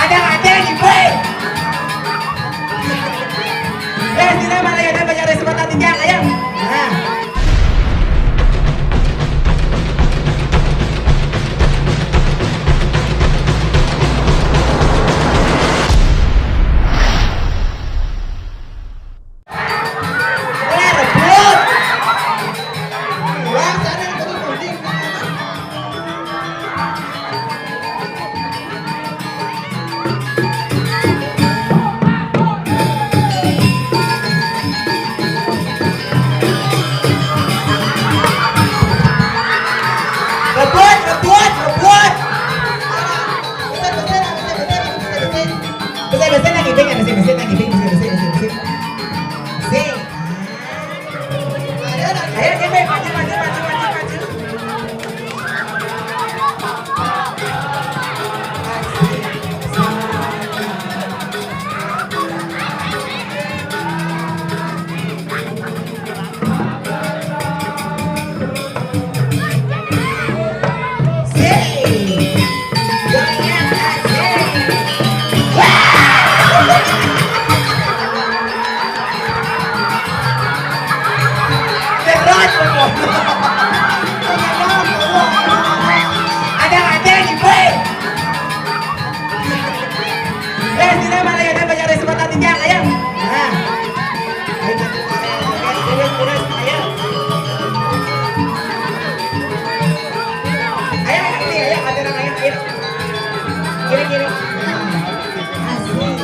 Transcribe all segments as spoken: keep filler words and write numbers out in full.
Ada-ada nih, Boy. Ya, sini mana ya, ada banyak respon tadi, Jang, ayo. Nah. Boleh rebut. Wah, sana rebut, rebut. Rebut, rebut, rebut. Betul, betul, betul, betul, betul, betul. Betul, betul, lagi, betul, betul, betul, lagi, betul, betul, betul, betul. Sing. Ayo, ayo, ayo, maju, maju, maju, maju, maju. Ada, ada, ibu. Eh, sini mana ya, ada banyak respon tadi, Jang, ayo. Nah. Ayo, terus, terus, ayo. Ayo, ayo, ayo, ada orang, ayo, ayo. Kiri, kiri. Asik.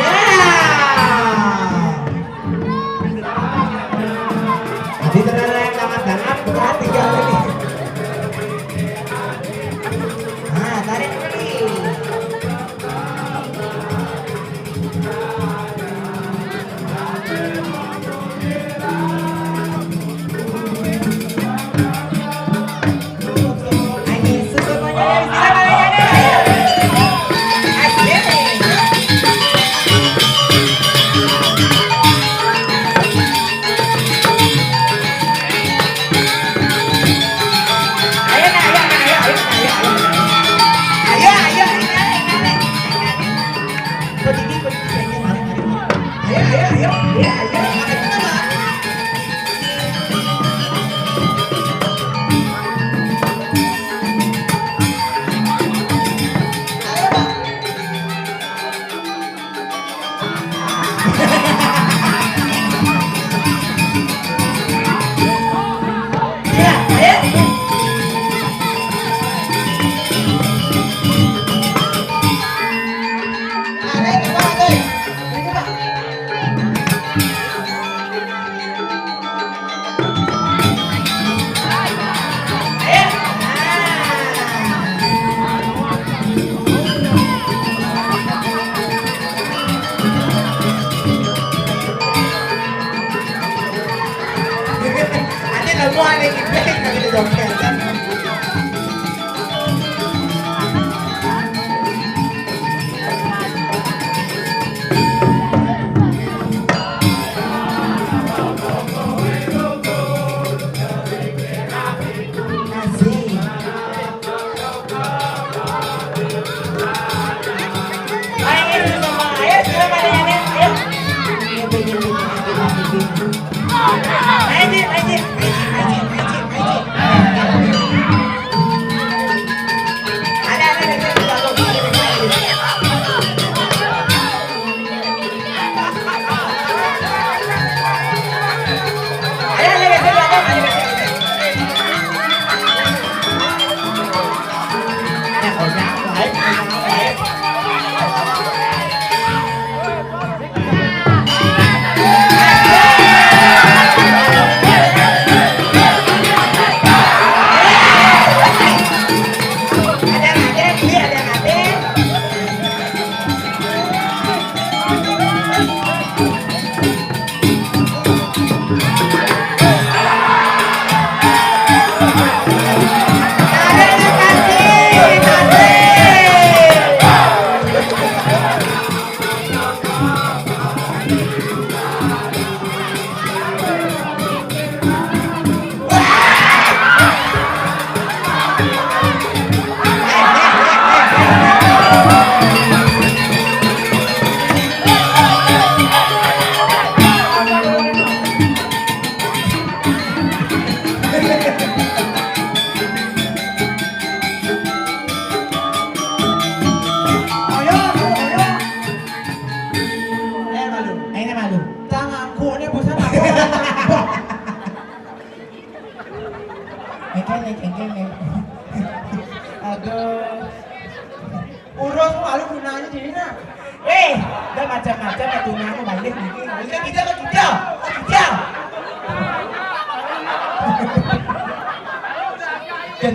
Ya. Tadi ternyata yang sangat dalam, berat tiga kali. Nah, tarik lagi.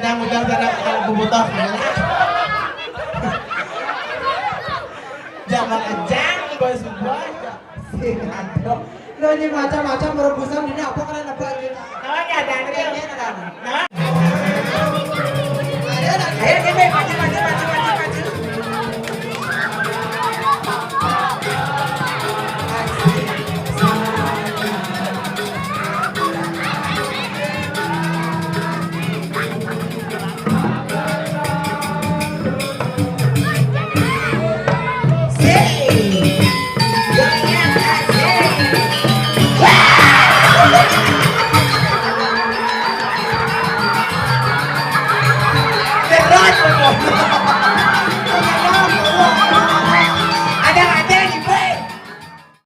Yang ujar sana kalau bubutoh. Jangan kejang, bos, bos. Sing aduh. Lo ini macam-macam rebusan ini apa kalian apa aja? Namanya ada, ada. Ini ada. Nah. Ayo, ayo, ayo, maju, maju, maju, maju, maju.